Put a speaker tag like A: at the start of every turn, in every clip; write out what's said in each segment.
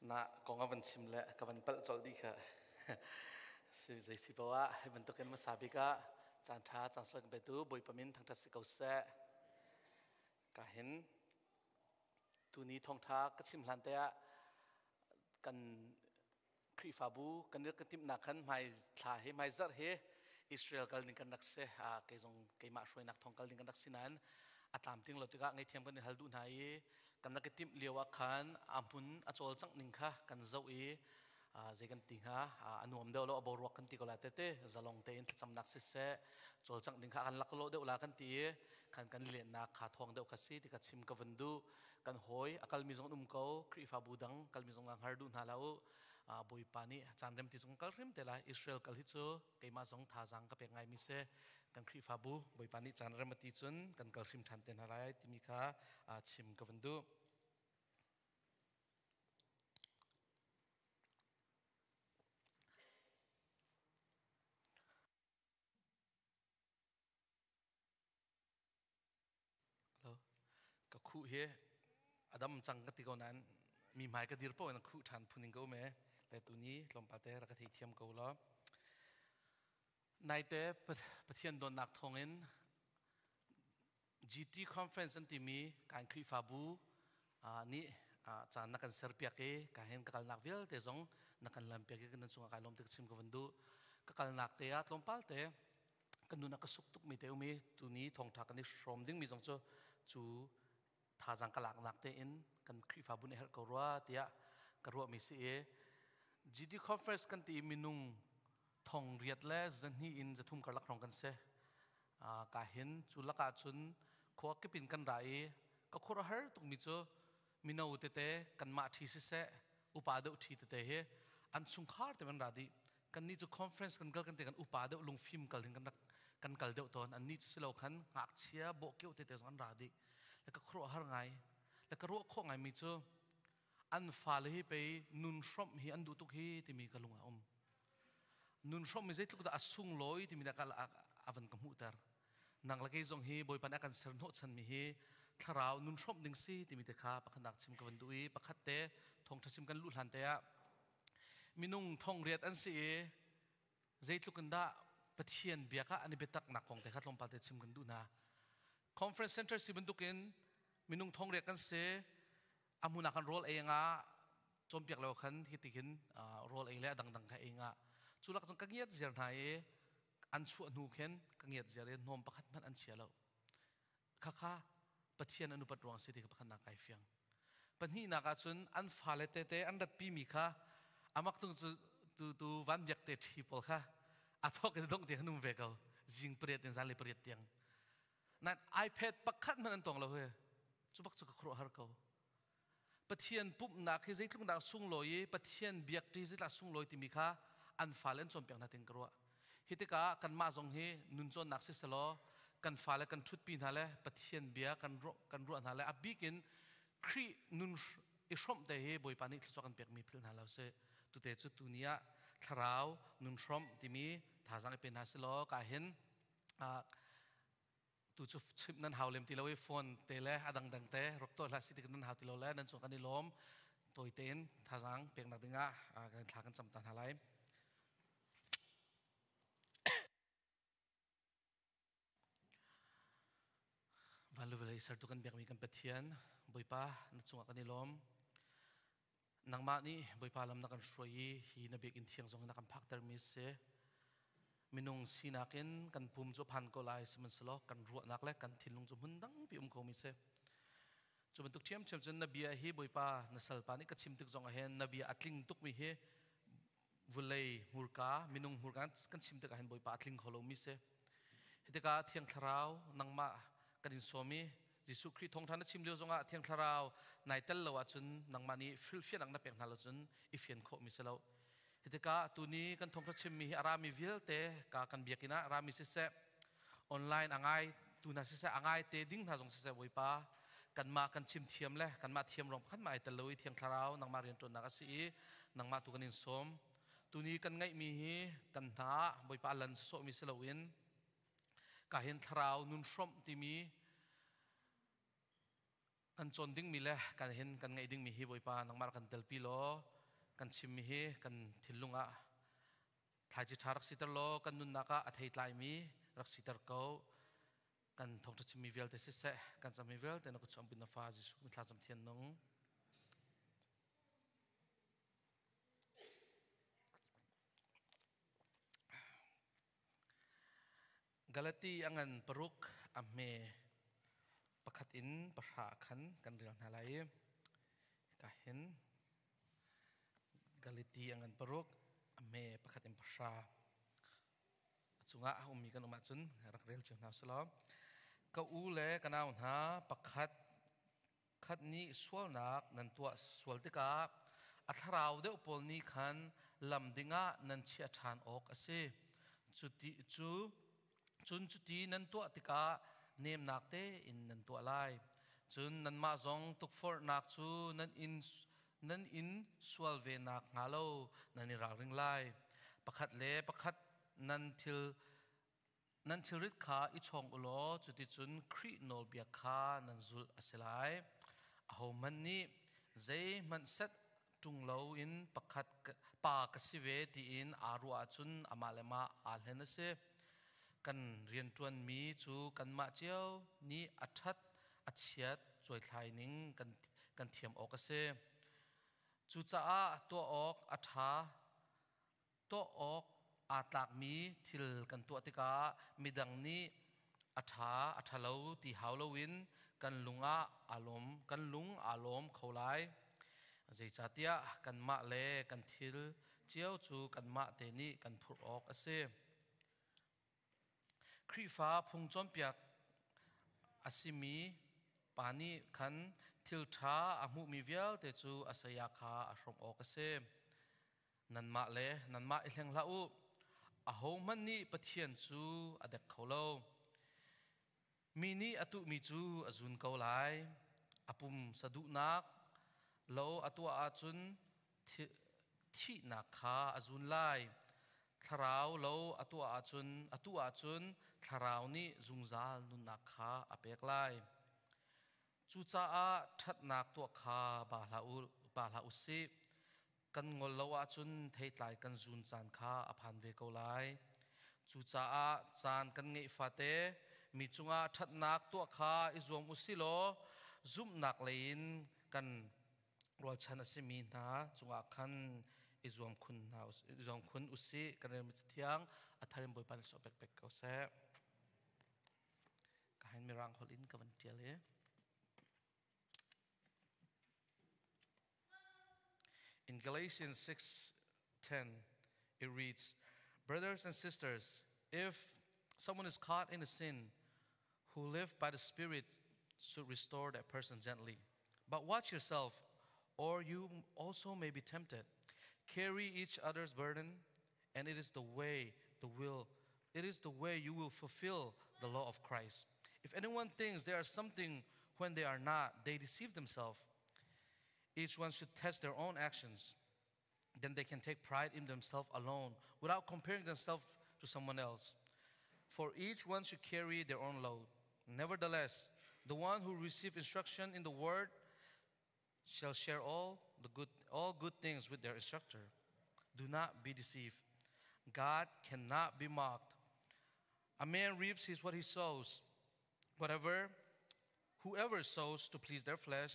A: Na kong a van chim le ka van palh colh dih kha. Si zei si poah ah hi bantukin hmasa bik ah caan ṭha caan soi kan petu Bawipa min thangṭhat si ko seh. Ka hin tuni thawngṭha ka chim hlan te ah kan Khrihfabu kan rak ka timhnak khan hmai thla hi hmai zarh hi Israel kal ding kan rak si. Kei zong keimah hruainak thawng kal ding kan rak si nain a tlamtling lo tikah ngaihthiam kan i hal duh hna i kan rak i timh lio ah khan a hmun a cawlcangh ning kha kan zoh i zei kan ti hnga, a nuam deuh lo, a boruak kan ti ko la tete zalong tein thlacamnak siseh cawlcangh ding kha kan lak lo deuh la kan ti i khan kan lennak kha thawng deuh kha si ti ka chim ka vun duh. Kan hawi a kalmi zong an um ko, Khrihfabu dang kalmi zong ngar duh hna lo. Bawipa nih caan rem ti zong kal hrim te lai. Israel kal hi cu keimah zong thazaang ka pek ngaimi si. Kan Khrihfabu Bawipa nih caan rem ti cun kan kal hrim ṭhan te hna lai timi kha chim ka vun duh. Ka khuh hi a dam cang ka ti ko nain mi hmai ka dir paoh in a khuh ṭhan phun in ka um e le tuni tlawmpal te rak ka theithiam ko law. Naite Pathian dawtnak thawngin GT conference an timi kan Khrihfabu nih caan na kan serpiak i ka hin ka kalnak vialte zong na kan lampiak i nan cungah kai lawm tik chim ka van duh. Ka kalnak te ah tlawmpal te kan nun a ka suk tukmi te um i tuni thawngtha kan i hrawm dingmi zong cu cu thazaang ka laknak te in kan Khrihfabu nih herh ko rua tiah ka ruahmi si i GD conference kan ti i minung 800 le 200 in 300 karlak hrawng kan si. Ka hin cu lakah cun khua kip in kan ra i ka khur a har tukmi cu mino tete kanmah ṭhi siseh upa deuh ṭhi tete hi an chungkhar te an ra dih. Kannih cu conference kan kal kan te kan upa deuh lungfim kal ding kan rak kan kal deuh tawn. Annih cu silo khan ngakchia bawhkeuh tete zong an ra dih le ka khuaruah har ngai le ka ruah khawh ngai mi cu an fale hi pei nun hrawmh hi an duh tuk hi timi ka lung ah um. Nun hrawmh mi zeitluk dah a sunglawi timi dah a van ka hmuhter. Nang le kei zong hi Bawipa nih a kan ser hnawhchan mi hi thlarau nun hrawmh ding si timi te kha pakhatnak chim ka van duh i pakhat te thawngṭha chim kan luh hlan te ah minung 800 an si i zeitluk in dah Pathian biak ah an i biataknak kong te kha tlawmpal te chim kan duh hna. Conference center si bantukin minung 800 kan si, a hmun ah kan rawl ei nga cawnpiak lo khan hi ti khin rawl ei le a dangdang kha ei nga cu lak cun ka ngiat ziar hna i an chuah hnu khin ka ngiat ziar i hnawm pakhat hmanh an chia lo. Khakha Pathian an upat ruang si ti kha pakhatnak kai fiang. Pahnihnak ah cun an fale tete an ratpi mi kha amak tung cu tu tu van biak te ṭhi pawl kha a thawk in dongh tiang an um ve ko, zing 8 in zanlei 8 tiang. Nan iPad pakhat hmanh an tong lo he. Cu bak cu ka khuaruah har ko. Pathian pumhnak hi zeitluk dah sunglawi i Pathian biak ṭi zeitluk sunglawi timi kha an fale an cawnpiak hna ting ka ruah. Hi tikah kanmah zong hi nun cawnnak si selaw kan fale kan ṭhutpi hna le Pathian bia kan ruah, kan ruah hna le a bik in Khrih nun i hrawmh te hi Bawipa nih thluachuah kan pekmi philh hna lo sih. Tute cu tuni ah thlarau nun hrawmh timi thazaang i pe hna silaw ka hin tu cu chimh nan hau lem ti lo i phone te le a dangdang te rak tuah hlah si tik nan hau ti lo le nan cung kan i lawm. Tawi tein thazaang peknak dingah kan thla kan cam ta hna lai. Van le vawlei sertu kan biakmi kan Pathian Bawipa, na cungah kan i lawm. Nangmah nih Bawipa lam na kan hruai i hi na biakinn thiang zong in na kan phaktermi si. Minung sinak in kan pum cu phan ko lai, sihmanhsehlaw kan ruahnak le kan thinlung cu hmun dangpi um komi si. Cu bantuk ṭhiamṭhiam cun na bia hi Bawipa na salpa nih ka chim tik zong ah hin na bia a tling tukmi hi vulei hmurka minung hmurka kan chim tikah hin Bawipa a tling kho lomi si. Hi tikah Thiang Thlarau nangmah kan in sawm i Jesuh Khrih thawngṭha na chim lio zongah Thiang Thlarau nai tel lo ahcun, nangmah nih hrilhfiahnak na pek hna lo cun i fian khawhmi si lo. Hi tikah tuni kan thawngṭha chimmi hi a rami vialte ka kan biakinn ah rami siseh, online a ngai tu hna siseh, a ngai te ding hna zong siseh, Bawipa kanmah kan chim thiam le kanmah thiam rong pakhat mah ai tel lo i Thiang Thlarau nangmah rianṭuannak a si i nangmah tu kan in sawm. Tuni kan ngeihmi hi kan hna Bawipa lan sawhmi si loin ka hin thlarau nun hrawmh timi kan cawn dingmi le kan hin kan ngeih dingmi hi Bawipa nangmah kan telpi law. Kan chimmi hi kan thinlung ah thlaici ṭha rak siter law kan nunnak ah a theitlaimi rak siter ko. Kan thawngṭha chimmi vialte siseh, kan cammi vialte na kut chuahpi na fa Jesuh min thlacam thian nung. Galati a ngan paruk a hme pakhat in pahra khan kan rel hna lai i ka hin Galati a ngan paruk a hme pakhat in pahra a cungah a ummi kan um ahcun rak rel cio hna usih law ka u le ka nau hna pakhat khat nih sualnak nan tuah sual tikah a thlarau deuh pawl nih khan lam dingah nan chiah ṭhan awk a si. Cuti cu cun cuti nan tuah tikah nemnak tein nan tuah lai. Cun nanmah zong tukforhnak cu nan in nan in sual ve nak hnga lo nan i ralring lai. Pakhat le pakhat nan thil Nan thilrit kha i chawng u law cuticun Khrih nawlbia kha nan zulh a si lai. Ahohmanh nih zeihmanh set ṭung loin pakhat pa ka si ve tiin aa ruah ahcun amah le mah aa hlen a si. Kan rianṭuanmi cu kanmah cio nih a ṭhat a chiat cuaithlai ning kan, kan thiam awk a si. Cucaah tuah awk a ṭha tuah awk aa tlakmi thil kan tuah tikah midang nih a ṭha a ṭhalo ti hau loin kan lung ah aa lawm kan lung aa lawm kho lai. Zeicahtiah kanmah le kan thil cio cu kanmah te nih kan phurh awk a si. Khrihfa phung cawnpiak a simi pa nih khan thil ṭha a hmuhmi vialte cu a saya kha a hrawmh awk a si. Nanmah le nanmah i hleng hlah u. Ahohmanh nih Pathian cu a dek kho lo. Mi nih a tuhmi cu a zun ko lai. A pum saduhnak lo a tuah ahcun thihnak kha a zun lai. Thlarau lo a tuah ahcun a tuah ahcun thlarau nih zungzal nunnak kha a pek lai. Cucaah ṭhatnak tuah kha ba hlah u, ba hlah u sih. Kan ngol lo ahcun theitlai kan zun caan kha a phan ve ko lai. Cucaah caan kan ngeih fate mi cungah ṭhatnak tuah kha i zuam u sih law zumhnak lei in kan rualchan a simi hna cungah khan i zuam khun hna i zuam khun u sih. Kan relmi cathiang a thar in Bawipa nih sawh pek ko seh. Ka hin mirang holh in ka van ṭial i. In Galatians 6:10 it reads, "Brothers and sisters, if someone is caught in a sin, who live by the Spirit should restore that person gently. But watch yourself, or you also may be tempted. Carry each other's burden, and it is the way the will it is the way you will fulfill the law of Christ. If anyone thinks they are something when they are not, they deceive themselves. Each one should test their own actions. Then they can take pride in themselves alone without comparing themselves to someone else. For each one should carry their own load. Nevertheless, the one who receives instruction in the word shall share all the good all good things with their instructor. Do not be deceived. God cannot be mocked. A man reaps his what he sows. Whatever whoever sows to please their flesh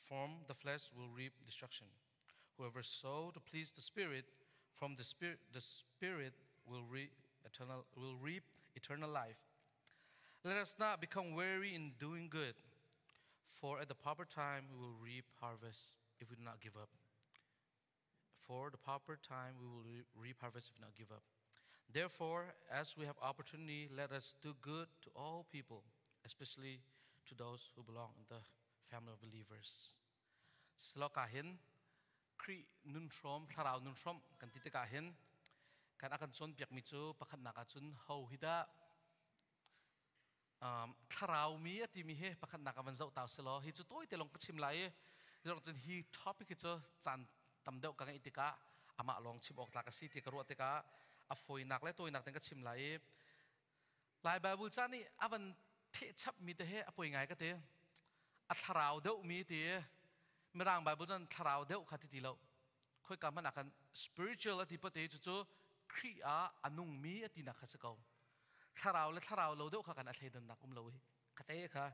A: from the flesh will reap destruction. Whoever sows to please the Spirit from the Spirit, the Spirit will reap eternal, will reap eternal life. Let us not become weary in doing good, for at the proper time we will reap harvest if we do not give up. For the proper time we will reap harvest if we not give up. Therefore, as we have opportunity, let us do good to all people, especially to those who belong in the family of believers. Sloka hin Khrih nun hrawm thlarau nun hrawm kan ti tikah hin kan a kan cawnpiakmi cu pakhatnak ah cun ho hi dah thlarau mi a timi hi pakhatnak ah van zoh ta selaw hi cu tawi te lawng ka chim lai i cun hi topic hi cu caan tam deuh ka ngeih tikah amah lawng chim awk tlak a si ti ka ruah tikah a fawinak le tawinak ten ka chim lai i Lai Bible ca nih a van theh chap mi te he a poi ngai ka ti a thlarau deuh mi ti Mirang Bible cun thlarau deuh kha ti ti lo. Khoika hmanh ah khan spiritual a ti pate cu cu Khrih ah a nungmi a tinak kha si ko. Thlarau le thlarau lo deuh kha kan a thleidannak um lo hi. Kate kha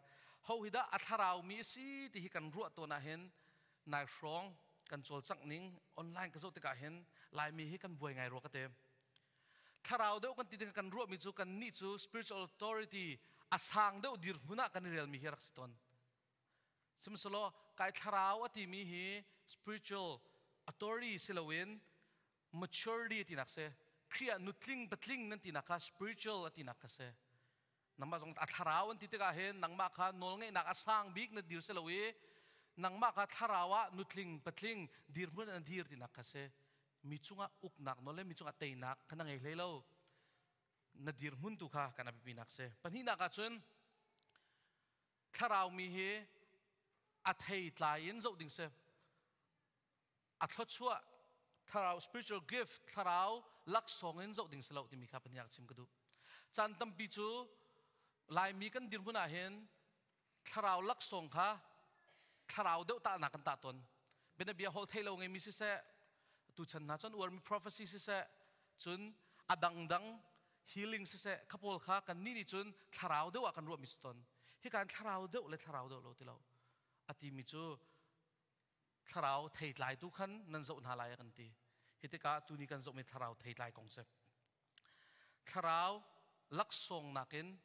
A: ho hi dah a thlarau mi a si ti hi kan ruah tawn ah hin nai hrawng kan cawlcangh ning online ka zoh tikah hin Laimi hi kan buai ngai rua ka te. Thlarau deuh kan ti tikah kan ruahmi cu kan nih cu spiritual authority a sang deuh dirhmun ah kan i relmi hi rak si tawn. Sihmanhsehlaw kai thlarau a timi hi spiritual authority si loin maturity tinak si. Khrih ah nutling patling nan tinak kha spiritual a tinak kha si. Nangmah zong a thlarau an ti tikah hin nangmah kha nawlngeihnak a sang bik na dir si lo i nangmah kha thlarau ah nutling patling dirhmun an dir tinak kha si. Mi cungah uknak nawl le mi cungah teinak kha na ngei hlei lo. Na dirhmun tu kha kan a biapinak si. Pahnihnak ah cun Thlarau mi hi a thei tlai in zoh ding si. A thluachuah thlarau spiritual gift thlarau laksawng in zoh ding si lo timi kha pahnih ah chim ka duh. Caan tampi cu Laimi kan dirhmun ah hin thlarau laksawng kha thlarau deuh tahnak kan tah tawn. Bianabia holh thei lo ngeimi siseh, tuchan hna cun uarmi prophecy siseh, cun a dangdang healing siseh kha pawl kha kan nih nih cun thlarau deuh ah kan ruahmi si tawn. Hika in thlarau deuh le thlarau deuh lo ti lo. A timi cu thlarau theitlai tu khan nan zoh hna lai a kan ti. Hi tikah tuni kan zohmi thlarau theitlai kong si. Thlarau laksawng nakin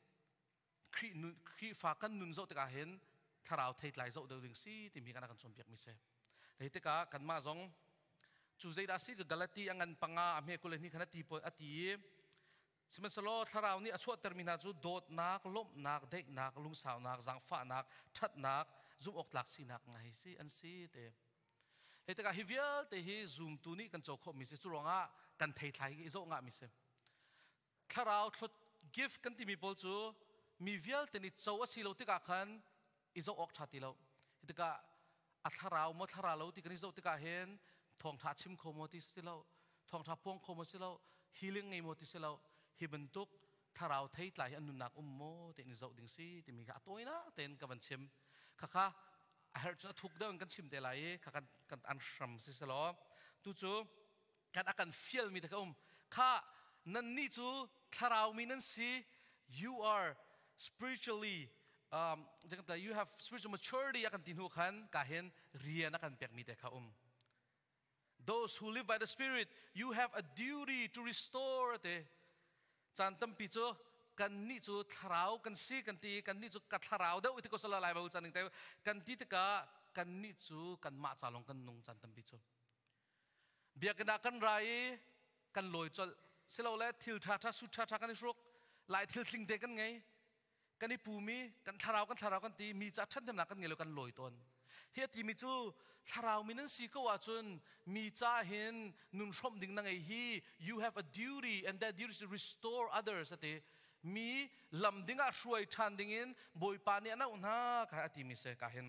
A: Khrihfa kan nun zoh tikah hin thlarau theitlai zoh deuh ding si timi kan kan cawnpiak mi si. Hei tikah kanmah zong cu zeidah si cu Galati a ngan panga a hme 22 khan a ti a ti i sihmanhsehlaw thlarau nih a chuahtermi hna cu dawtnak, lawmhnak, daihnak, lungsaunak, zaangfahnak, ṭhatnak, zumhawktlak sinak ngai si an si te. Hei tikah hi vialte hi zumtu nih kan co khawhmi si cu ruangah kan theithlai hi i zoh ngahmi si. Thlarau gift kan timi pawl cu mi vialte nih co a si lo tikah khan i zoh awk ṭha ti lo. Hi tikah a thlarau maw thlarau lo ti kan i zoh tikah hin thawngṭha chim kho maw ti si lo, thawngṭha phuang kho maw si lo, healing ngei maw ti si lo. Hi bantuk thlarau theitlai hi an nunnak um maw ti in i zoh ding si timi kha a tawinak tein ka van chim. Khakha a herh cun a thuk deuh in kan chim te lai i kha kan kan an hram si selaw tu cu kan a kan fialmi te kha um kha nannih cu thlarau mi nan si. You are spiritually you have spiritual maturity a kan ti hnu khan ka hin rian a kan pekmi te kha um. Those who live by the Spirit, you have a duty to restore te. Caan tampi cu kan nih cu thlarau kan si kan ti, kan nih cu ka thlarau deuh ti ko sala lai ba caan te kan ti tikah kan nih cu kan mah ca lawng kan nung caan tampi cu. Biakinn ah kan ra i kan lawi colh. Silole thil ṭhaṭha sut ṭhaṭha kan i hruk. Lai thil tling te kan ngei. Kan i pumi kan thlarau kan thlarau kan ti mi ca ṭhathnemnak kan ngei lo kan lawi tawn. Hi a timi cu thlarau mi nan si ko ahcun mi ca hin nun hrawmh ding na ngei hi. You have a duty, and that duty is to restore others a ti. Mi lam ding ah hruai ṭhan ding in Bawipa nih a auh hna kha a timi si ka hin.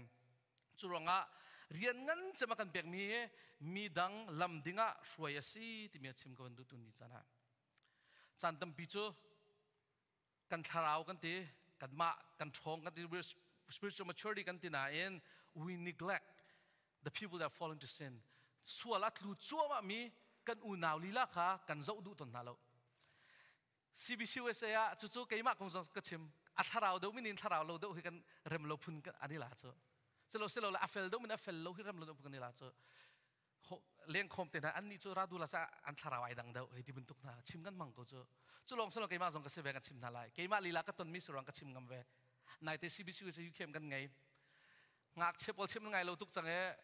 A: Cu ruangah rian ngan cem a kan pekmi hi mi dang lam dingah hruai a si timi a chim ka van duh tu ni caan ah. Caan tampi cu kan thlarau kan ti, kanmah kan ṭhawng kan ti, spiritual maturity kan ti nain we neglect the people that fall into sin. Sual a tlu cuahmah mi kan unau lila kha kan zoh duh tawn hna lo. CBC USA ah cucu keimah kong zong ka chim. A thlarau deuh min in thlarau lo deuh hi kan rem lo phun an i la cu. Silo silo le a fel deuh min a fel lo hi rem lo deuh phun kan i la cu. Leng khom te hna an nih cu radu la sa an thlarau ai dang deuh hei ti bantuk hna chim kan mang ko cu. Cu lawng silo keimah zong ka si ve kan chim hna lai. Keimah lila ka ton mi si ruang ka chim ngam ve. Nai te CBC USA UKM kan ngei. Ngakchia pawl chim ngai lo tuk cang e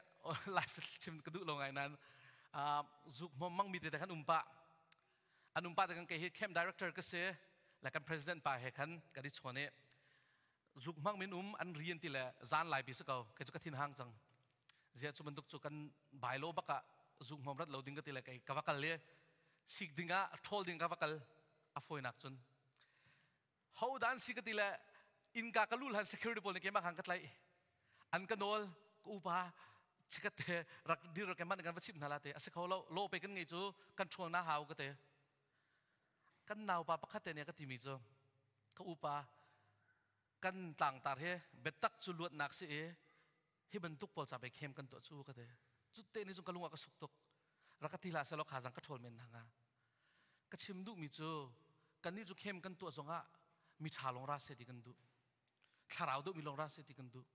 A: life chim ka duh lo ngai nan zuk mom mang mi te kan um pa an um pa te kan kei hi camp director ka si le kan president pa he khan kan i chawn i zuk hmang min um an rian ti le zan lai pi si ko kei cu ka thin hang cang zia cu bantuk cu kan bailo bak ah zuk hmom rat lo ding ka ti le kei ka va kal le sik ding ah ṭhawl ding ka va kal a fawinak cun ho dan si ka ti le innka ka lul han security pawl nih keimah khan ka tlaih an ka nawl ka upa chikat te rak dir rak man kan va chimh hna la te a si kho lo lo pe kan ngei cu kan ṭhawl na hau ka te kan naupa pakhat te nih ka timi cu ka upa kan tlangtar he biatak cu luatnak si i hi bantuk pawl ca pe khem kan tuah cu ka te cu te ni cung ka lung ah ka suk tuk. Rak ka ti hlah selaw kha zang ka ṭhawl men hna hnga. Ka chim duhmi cu kannih cu khem kan tuah zongah mi ṭha lawng ra seh ti kan duh. Thlarau deuhmi lawng ra seh ti kan duh.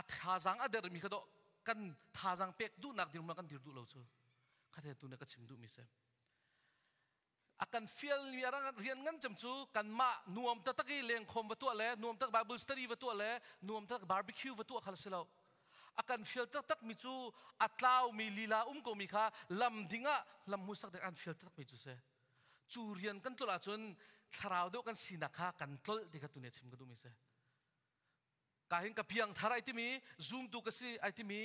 A: A thazaang a dermi kha dawh kan thazaang pek duhnak dirhmun kan dir duh lo cu. Kha te tu na ka chim duhmi si. A kan fialmi a rian ngan cem cu kanmah nuam taktak i lengkhawm va tuah le nuam tak Bible study va tuah le nuam tak barbecue va tuah kha si lo. A kan fial taktak mi cu a tlaumi lila um ko mi kha lam ding ah lam hmusak ding an fial taktak mi cu si. Cu rian kan tlolh ahcun thlarau deuh kan sinak kha kan tlolh ti kha tuni chim ka duhmi si. Ka hin ka piang thar ai timi zoom tu ka si ai timi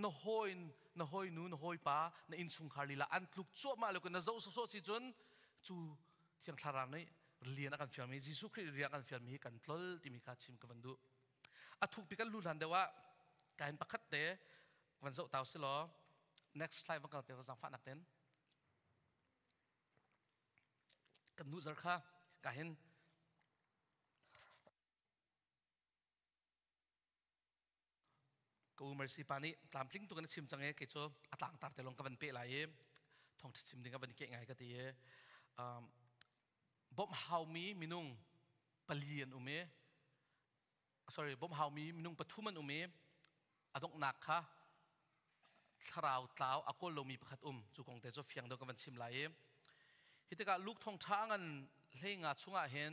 A: na hawi na hawi nu na hawi pa na innchungkhar lila an tluk cuahmah lo na zoh sawsawh si cun cu thiang thlarau nih lian a kan fialmi Jesuh Khrih rian a kan fialmi hi kan tlol timi kha chim ka van duh. A thukpi kan lu hlan deuh ah ka hin pakhat te van zoh tau si law next slide van kal pe zangfahnak ten kan nu zar kha ka hin Ka u Mercy pa nih tlamtling tuk in a chim cang i kei cu a tlangtar te lawng ka van peh lai i thawngṭha chim ding a van keh ngai ka ti i bawmh haumi minung pali an um i sorry bawmh haumi minung pathum an um i a donghnak kha thlarau tlau a kawl lomi pakhat um cu kong te cu fiang deuh ka van chim lai i hi tikah Luke thawngṭha a ngan hlei nga chungah hin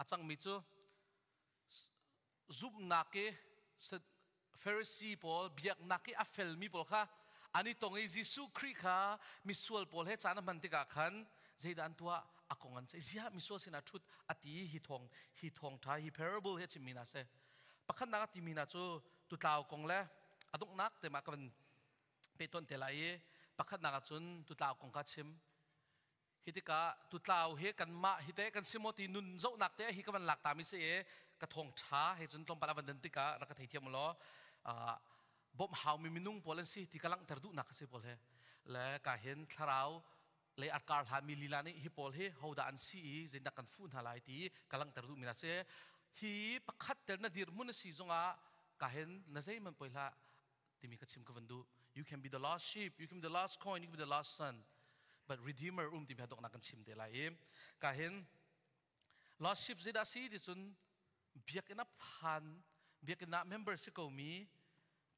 A: a cangmi cu zumhnak i Pharisee pawl biaknak i a felmi pawl kha an i tong i Jesuh Khrih kha misual pawl he caan a hman tikah khan zeidah an tuah a kong an ceih ziah misual sinah ṭhut a ti hi thawng hi thawngṭha hi parable hi a chimmi hna si pakhatnak a timi hna cu tutlau kong le a donghnak te mah ka van pehtuan te lai i pakhatnak ah cun tutlau kong kha chim Hi tikah tutlau hi kanmah hi te kan si maw ti nun zohnak te hi ka van lak ta mi si i ka thawng ṭha he cun tlawmpal a van dan tikah rak ka theithiam law bawmh haumi minung pawl an si ti ka langhter duhnak ka si pawl he le ka hin thlarau le a kar hlami lila nih hi pawl hi hodah an si i zeidah kan fuh hna lai ti ka langhter duhmi na si. Hi pakhat tel na dirhmun a si zongah ka hin na zeihmanh poi hlah timi ka chim ka van duh. You can be the lost sheep, you can be the lost coin, you can be the lost son, but redeemer um timi donghnak kan chim te lai i ka hin lost sheep zeidah si ti cun biakinn a phan biakinn ah member si ko mi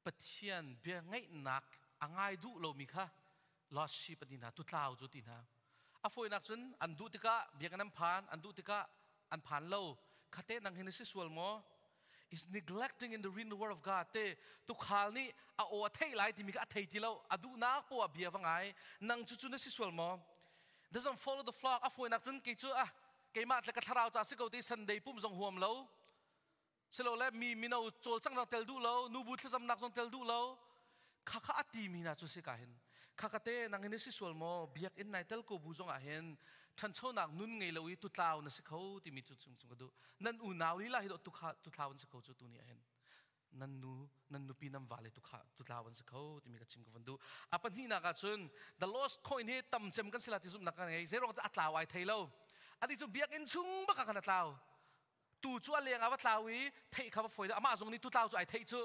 A: Pathian bia ngaihnak a ngai duh lomi kha lost sheep an ti hna, tutlau cu ti hna. A fawinak cun an duh tikah biakinn an phan, an duh tikah an phan lo. Khate nang hin si sual maw? Is neglecting in the reading the word of God te tukhal nih a aw a theih lai timi kha a thei ti lo, a duhnak poah bia va ngai. Nang cu cu na si sual maw? Doesn't follow the flock. A fawinak cun kei cu ah keimah tle ka thlarau ca si ko ti Sunday pum zong huam lo, silole mi mino cawlcanghnak tel duh lo, nubu thlacamnak zong tel duh lo kha kha a ti mi hna cu si ka hin kha ka te nang hin si sual maw? Biakinn nai tel ko bu zong ah hin ṭhanchonak nun ngei lo i tutlau na si kho timi cu chung chung ka duh. Nan unau lila hi tu kha tutlau an si kho cu tu ni ah hin nan nu nan nupi nan vale tu kha tutlau an si kho timi ka chim ka van duh. A pahnihnak ah cun the lost coin hi tam cem kan si la ti zumhnak ka ngei. Zei ruang a tlau ai thei lo. Ani cu biakinn chung bak ah khan a tlau. Tu cu a leng ah va tlau i theih kha va fawi. Amah zong nih tu tlau cu ai theih cu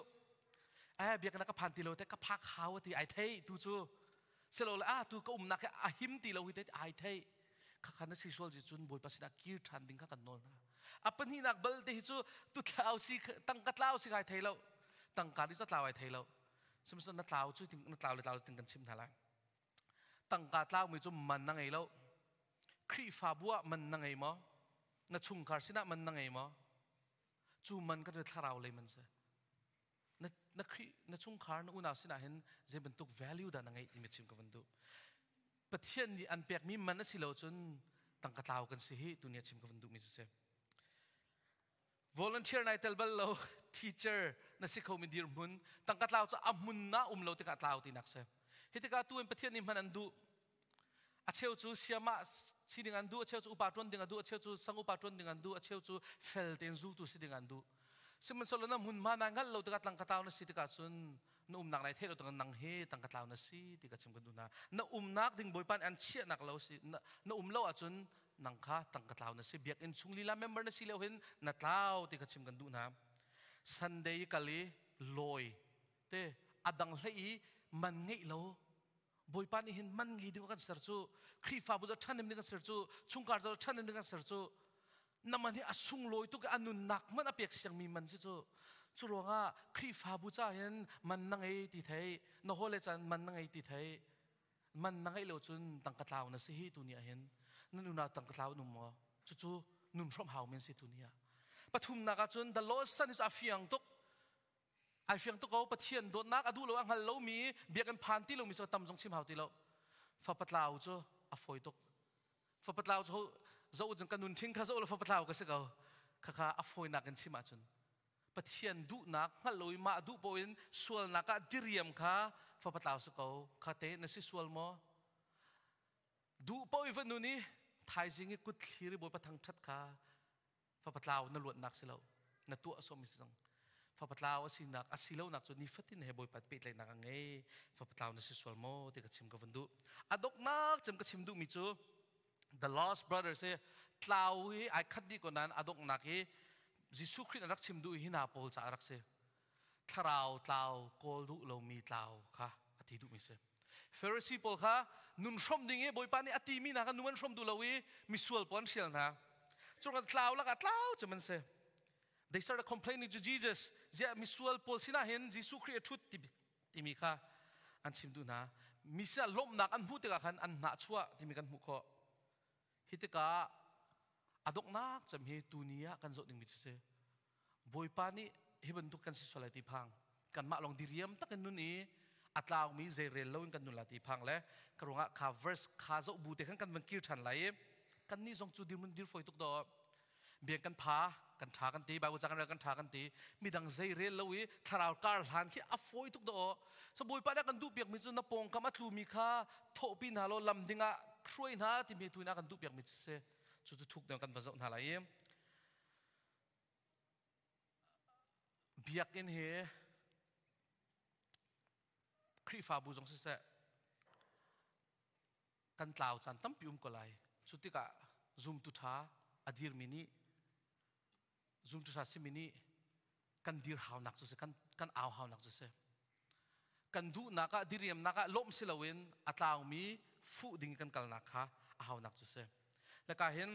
A: eh biakinn ka phan ti lo te ka phak hau ti ai theih. Tu cu silole a tu ka umnak hi a him ti lo hi te ai theih kha kha na si sual ji cun Bawipa sinah kir ṭhan ding kha kan nawl hna. A pahnihnak bal te hi cu tu tlau si tangka tlau si kai thei lo, tangka ni cu tlau ai thei lo. Sihmanhsehlaw na tlau cu na tlau le tlau ting kan chim hna lai. Tangka tlaumi cu man na ngei lo. Khrihfabu ah man na ngei maw? Na chungkhar sinah man na ngei maw? Cu man kan thlarau lei man si. Na na Khrih na chungkhar na unau sinah hin zei bantuk value dah na ngeih timi chim ka van duh. Pathian nih an pekmi man a si lo cun tangka tlau kan si hi tu ni a chim ka van duhmi cu si. Volunteer nai tel bal lo, teacher na si kho mi dirhmun tangka tlau cu a hmun na um lo tikah tlau tinak si. Hi tikah tu in Pathian nih hman an duh. A cheu cu siama si ding an duh, a cheu cu upa ṭuan ding an duh, a cheu cu sang upa ṭuan ding an duh, a cheu cu fel tein zultu si ding an duh. Sihmanhsehlaw na hmunhma na hngalh lo tikah tangka tlau na si tikah cun na umnak nai theih lo tikah nang hi tangka tlau na si ti ka chim kan duh hna. Na umnak ding Bawipa nih an chiahnak lo si na um lo ahcun nang kha tangka tlau na si. Biakinn chung lila member na si lio hin na tlau ti ka chim kan duh hna. Sunday kal i lawi te a dang hlei i man ngeih lo. Bawipa nih hin man ngei ding kan ser cu, Khrihfabu cu ṭhanem ding kan ser cu, chungkhar cu ṭhanem ding kan ser cu. Na man hi a sunglawi tuk i a nunnak hmanh a pek siangmi man si cu. Cu ruangah Khrihfabu ca hin man na ngei ti thei, na hawile caan man na ngei ti thei. Man na ngeih lo cun tangka tlau na si hi tu ni ah hin. Nan unau tangka tlau an um maw? Cucu nun hrawmh hau men si tu ni ah. Pathumnak ah cun the Lord's Son is a fiang tuk. Ai fiang tuk ko. Pathian dawtnak a duh lo, a hngal lomi, biakinn phan ti lomi cu tam zong chim hau ti lo. Fapa tlau cu a fawi tuk. Fapa tlau cu zo cun ka nun ṭhing kha zo lo fapa tlau ka si ko. Khakha a fawinak in chim ahcun Pathian duhnak hngalh lo i mah duh paoh in sualnak ah diriam kha fapa tlau si ko. Kha te na si sual maw? Duh paoh i va nun i thaizing i kut thlir i Bawipa thangṭhat kha fapa tlau na luatnak si lo, na tuah sawmi si cang. Fapa tlau a sinak a si lonak cu nifatin he Bawipa pehtlaihnak a ngei. Fapa tlau na si sual maw ti ka chim ka van duh. A donghnak cem ka chim duhmi cu the lost brothers hi tlau hi ai khat dih ko nain a donghnak hi Jesuh Khrih a rak chim duh hi hna pawl caah a rak si. Thlarau tlau kawl duh lomi tlau kha a ti duhmi si. Pharisee pawl kha nun hrawmh ding i Bawipa nih a timi hna kha nu an hrawm duh lo i misual pawl an hrial hna. Cu tlau lakah tlau cem an si. They started complaining to Jesus. Ziah misual pawl sinah hin Jesuh Khrih a ṭhut timi kha an chim duh hna. Mi sinah lawmhnak an hmuh tikah khan an hnah chuah timi kan hmuh khawh. Hi tikah a donghnak cem hi tuni ah kan zoh dingmi cu si. Bawipa nih hi bantuk kan si sual lai ti phang, kanmah lawng diriam takin nun i a tlaumi zeirel loin kan nun lai ti phang le ka ruangah kha verse kha zoh bu te khan kan van kir ṭhan lai i kan nih zong cu dirmun dir foi tuk dawh. Biang kan pha, kan ṭha kan ti, Bible ca kan rel, kan ṭha kan ti, midang zeirel lo i thlarau kar hlan khi a fawi tuk dawh. So Bawipa nih a kan duh piakmi cu na pawngkam a tlumi kha thawhpi hna law lam ding ah hruai hna timi tu in a kan duh piakmi cu si. Cu cu thuk deuh kan va zoh hna lai i biakinn hi Khrihfabu zong siseh kan tlau caan tampi um ko lai. Cu tikah zumtu ṭha a dirmi nih, zumtu ṭha simi nih kan dir haunak cu si, kan au haunak cu si. Kan duhnak ah, diriamnak ah lawmh si loin a tlaumi fuh ding kan kalnak kha a haunak cu si. Laka hin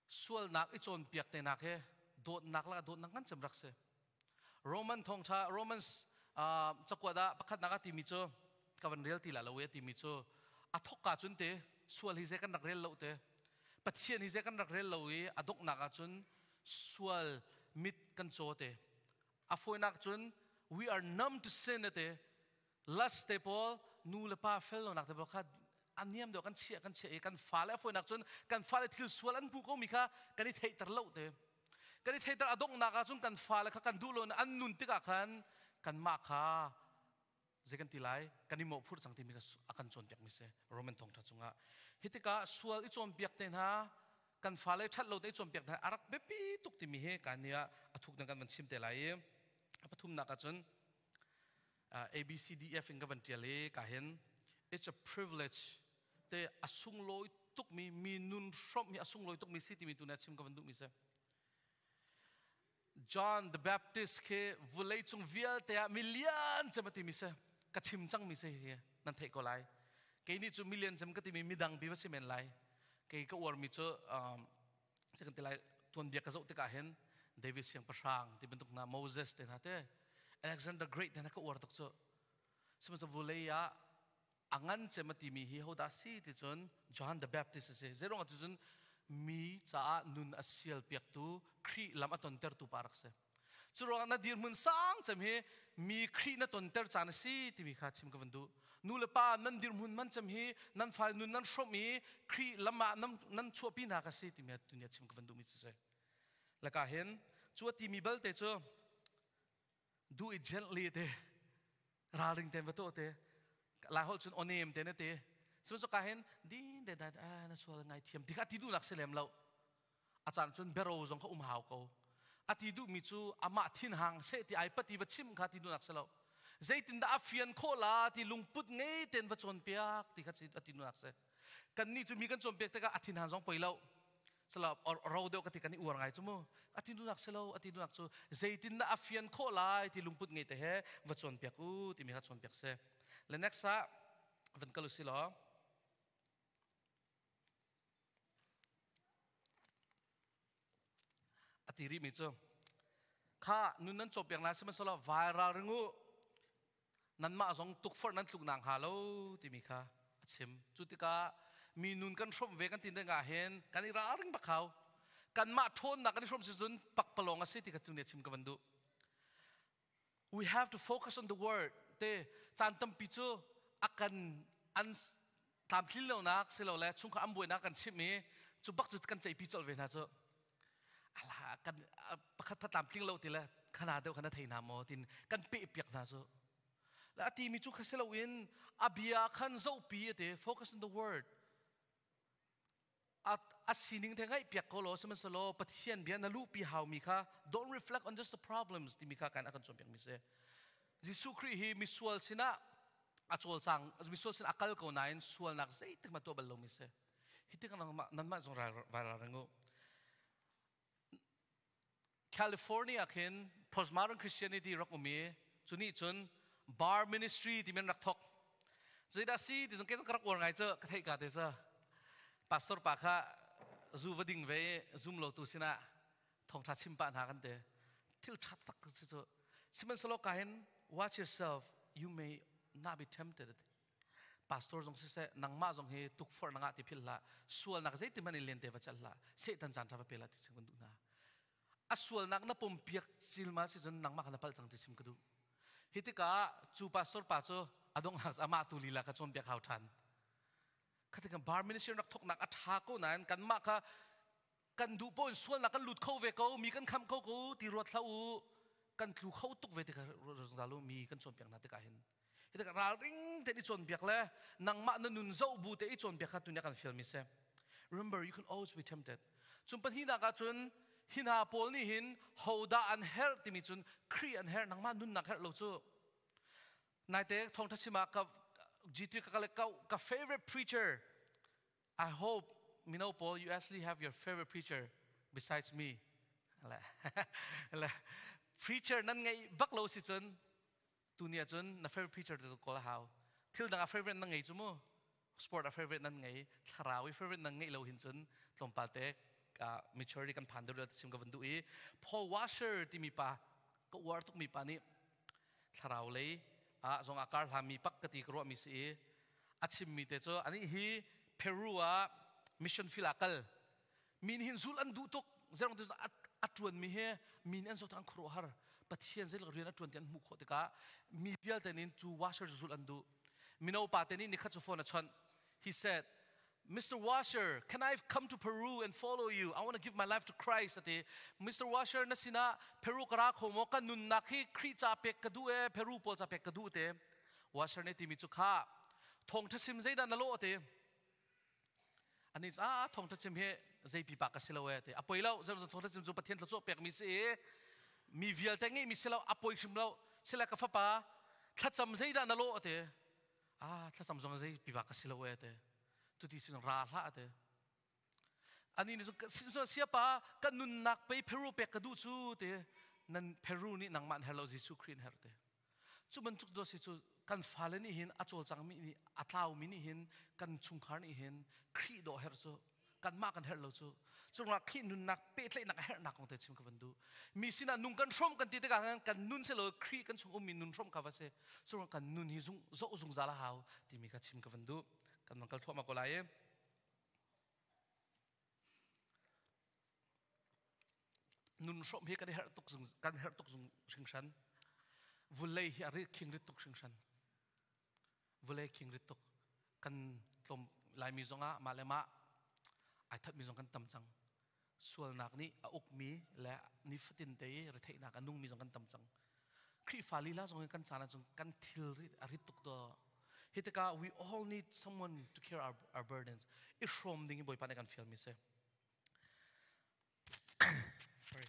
A: Sualnak i cawnpiak tenak hi dawtnak lakah dawtnak ngan cem rak si. Roman thawngṭha, Romans cakuat ah pakhatnak ah timi cu ka van rel ti la lo e, timi cu a thokka cun te sual hi zei kan rak rel lo te, Pathian hi zei kan rak rel lo i a donghnak ah cun sual mit kan caw te. A fawinak cun we are numb to sin te, lust te pawl, nu le pa fel lonak te pawl kha a niam deuh kan chiah, kan chiah i kan fale, a fawinak cun kan fale thil sual an hmu ko mi kha kan i theihter lo te, kan i theihter. A donghnak ah cun kan fale kha kan duh lo an nun tikah khan kanmah kha zei kan ti lai, kan i mawhphurh cang timi a kan cawnpiak mi si Roman thawngtha chungah. Hi tikah sual i cawnpiak te hna, kan fale that lo te i cawnpiak hna a rak biapi tuk timi hi kan ni ah a thuk kan van chim te lai i a pathumnak ah cun A B C D F in ka van tial i ka hin it's a privilege te, a sunglawi tukmi, mi nun hrawmh hi a sunglawi tukmi si timi tu na chim ka van duhmi si. John the Baptist khi vulei cung vialte ah million cem a timi si, ka chim cangmi si hi nan theih ko lai. Kei nih cu million cem ka timi midang bi va si men lai. Kei ka uarmi cu kan ti lai, tuanbia ka zoh tikah hin David siangpahrang ti bantuk hna, Moses te hna te, Alexander Great te hna ka uar tuk cu. Sihmanhsehlaw vulei ah a ngan cem a timi hi hodah si ti cun John the Baptist a si. Zeiruang ah ti cun mi caah nun a sial piaktu, Khrih lam a tontertu pa rak si. Cu ruangah na dirhmun sang cem hi mi Khrih na tonter caan a si timi kha chim ka van duh. Nu le pa nan dirhmun man cem hi nan fale nun nan hrawmh i Khrih lam ah nan chuahpi hna ka si timi tunia chim ka van duhmi cu si. Laka hin cu a timi balte cu do it gently te, ralring ten va to te, lai holh cun onem te na te. Sihmanhsehlaw ka hin din te dai na sual ngai thiam ti kha ti duhnak si lem lo. A caan cun bero zong kha um hau ko. A ti duhmi cu amah thinhang seh ti ai pati va chim kha ti duhnak si lo, zeitindah a fian khawh la ti lungput ngei ten va cawnpiak ti kha a ti duhnak si. Kannih cu mi kan cawnpiak tikah a thinhang zong poi lo. Sala ro deuh ka ti kan i uar ngai chu mu. Ati nunak selo ati nunak cu zeitin dah a fian khawh lai ti lungput ngei te he va cawnpiak u timi kha cawnpiak si. Le next ah van kal usi law a ti rihmi cu kha nun nan cawpiak lai sihmanhsehlaw vai ralring u nanmah zong tukforh nan tluk nak hnga lo timi kha a chim. Cu tikah mi nun kan hrawmh ve kan ti ding ah hin kan i ralring bak hau. Kanmah ṭhawnnak kan i hrawm si cun pakpalawng a si ti kha cu nih a chim ka van duh. We have to focus on the word te caan tampi cu a kan an tlamtlin lonak silole chungkhar an buainak kan chimh i cu bak cu kan ceihpi colh ve hna cu ala kan pakhat phat tlamtling lo ti le khana deuh khana thei hna maw tin kan peh piak hna cu le a timi cu kha si loin a bia khan zohpi ate focus on the word. A sining te ngaih piak ko law sihmanhsehlaw Pathian bia na luhpi haumi kha don't reflect on just the problems timi kha kan a kan cawnpiak mi si. Jesuh Khrih hi misual sinah a cawlcang, misual sinah a kal ko nain sualnak zeitik hmanh tuah bal lomi si. Hi tik nanmah zong viral ring u. California khin postmodern Christianity rak um i cu nih cun bar ministry timi an rak thok. Zeidah si ti zong ke ka rak uar ngai cu ka theih ka te cu pastor pa kha zu va ding ve i zum lo tu sinah thawngtha chim pah hna kan te thil tha tak si cu. Sihmanhsehlaw ka hin watch yourself, you may not be tempted. Pastor zong siseh nangmah zong hi tukforh nangah ti philh hlah, sualnak zeitin hmanh in lente va chal hlah, Satan caan tha va pe lah ti chim kan duh hna. A sualnak na pom piak silma si cun nangmah kha na palh cang ti chim ka duh. Hi tikah cu pastor pa cu a donghnak amah tu lila kha cawnpiak hau than. Khatika bar ministry rak thoknak a tha ko nain kanmah kha kan duh po in sualnak kan lut kho ve ko, mi kan kham kho ko ti ruat hlah u, kan tlu kho tuk ve ti kha zungzal u mi kan cawnpiak hna tikah hin. Hi tikah ralring tein i cawnpiak le nangmah na nun zoh bu te i cawnpiak kha tunia kan fial mi si. Remember, you can always be tempted. Cun pahnihnak ah cun hi hna pawl nih hin hodah an herh timi cun Khrih an herh, nangmah nunnak herh lo cu. Naite thawngtha chim ah ka GT ka ka ka favorite preacher. I hope mino pawl you actually have your favorite preacher besides me. Le preacher nan ngeih bak lo si cun tuni ahcun na favorite preacher te kawl a hau. Thil dang a favorite na ngei cu mu, sport a favorite nan ngei, thlarau i favorite nan ngeih lo hin cun tlawmpal te maturity kan phan deuh sim ka van duh i Paul Washer timi pa ka uar tuk mi pa nih thlarau lei ah zong a kar hlami pak ka ti ka ruah mi si i a chimmi te cu ani hi Peru ah mission field ah kal mi nih hin zul an duh tuk zerong te a tuan mi he mi nih an zoh an khuaruahhar Pathian zei rian a tuan ti an hmuh khawh tikah mi vialte nih cu Washer zul an duh. Mino pa te nih nikhat cu phone a chawnh. He said, "Mr. Washer, can I come to Peru and follow you? I want to give my life to Christ." Ati Mr. Washer, na sinah Peru ka ra kho maw? Ka nunnak hi Khrih ca pek ka duh e, Peru pawl ca pek ka duh te. Washer nih timi cu kha thawngtha sim zeidah na lawh te. Ani a thawngtha chim hi zei pipa ka si lo e te. A poi lo, thawngtha chim cu Pathian thluachuah pek mi si i mi vialte ngeih mi si lo, a poi hrim lo. Sila ka fapa, thlacam zeidah na lawh te. Ah, thlacam zong zei pipa ka si lo e te. Tuti sin ra hlah te. Ani nih cun siapa ka nunnak pei Peru pek ka duh cu te. Nan Peru nih nangmah an herh lo, Jesuh Khrih an herh te. Cu bantuk dawt si cu kan fale nih hin a cawlcangmi nih a tlaumi nih hin kan chungkhar nih hin Khrih dawh herh cu kanmah kan herh lo cu. Cungah Khrih nunnak pehtlaihnak a herhnak kong te chim ka van duh. Mi sinah nung kan hrawm kan ti tikah kan nun si lo, Khrih kan chung ummi nun hrawm kha va si. Cungah kan nun hi zung zoh zungzal a hau timi kha chim ka van duh. Kan van kal thluahmah ko lai i nun hrawm hi kan herh tuk zung kan herh tuk zung hringhran. Vulei hi a rit khing rit tuk hringhran, vulei khing rit tuk. Kan tlawm Laimi zongah mah le mah ai thatmi zong kan tam cang, sualnak nih a ukmi le nifatin te i retheihnak a nungmi zong kan tam cang. Khrihfa lila zong in kan caan ahcun kan thil rit a rit tuk do. Hi tikah we all need someone to carry our burdens. I hrawm ding i Bawipa nih kan fial mi si. Sorry.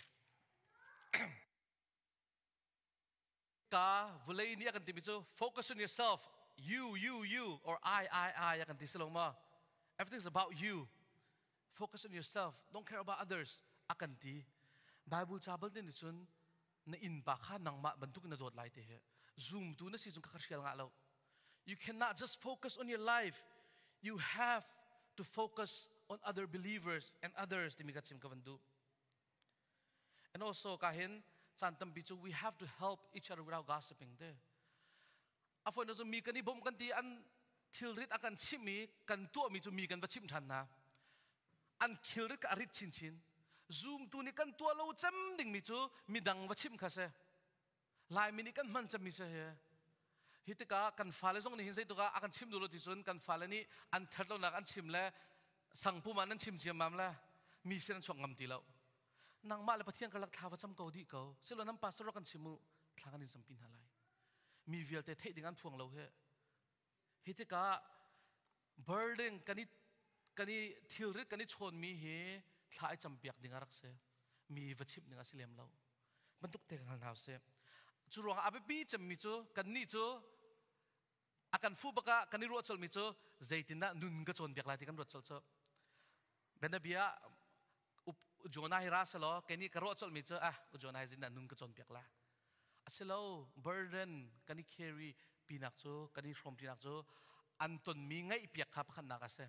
A: Ka vulei nih a kan timi cu focus on yourself, you, you, you, or I, I, I a kan ti si lo ma? Everything's about you. Focus on yourself, don't care about others akan ti. Bible ca bal te nih cun na innpa kha nangmah bantuk na dawt lai te hi. Zoom tu na si cung ka hrial ngah lo. You cannot just focus on your life. You have to focus on other believers and others timi ka chim ka van duh. And also ka hin caan tampi cu we have to help each other without gossiping te. A foi na cu mi kan i bawmh kan ti an thilrit a kan chimh i kan tuahmi cu mi kan va chimh ṭhan hna. An thilrit ka a rit chinchin. Zumtu nih kan tuah lo cem dingmi cu midang va chimh kha si. Laimi nih kan hman cemmi si hi. Hi tikah kan fale zong nih hin zeituk ah a kan chim duh lo ti cun kan fale nih an that lonak an chim le sangpum ah nan chim ciammam le mi sin an chuak ngam ti lo. Nangmah le Pathian karlak thla va cam ko dih ko. Silo nan pastor kan chim u thla kan in campi hna lai. Mi vialte theih ding an phuang lo hi. Hi tikah burden kan i kan i thilrit kan i chawnmi hi thla i campiak ding a rak si. Mi va chimh ding a si lem lo. Bantuk te kan hal hna usih. Cu ruangah a biapi cemmi cu kannih cu a kan fuh bak ah kan i ruah colhmi cu zeitindah nun ka cawnpiak lai ti kan ruat colh cu. Bianabia Jonah hi ra selaw kei nih ka ruah colhmi cu ah Jonah hi zindah nun ka cawnpiak la. Asilo burden kan i carry pinak cu kan i hrawm pinak cu an tonmi ngaihpiak kha pakhatnak a si.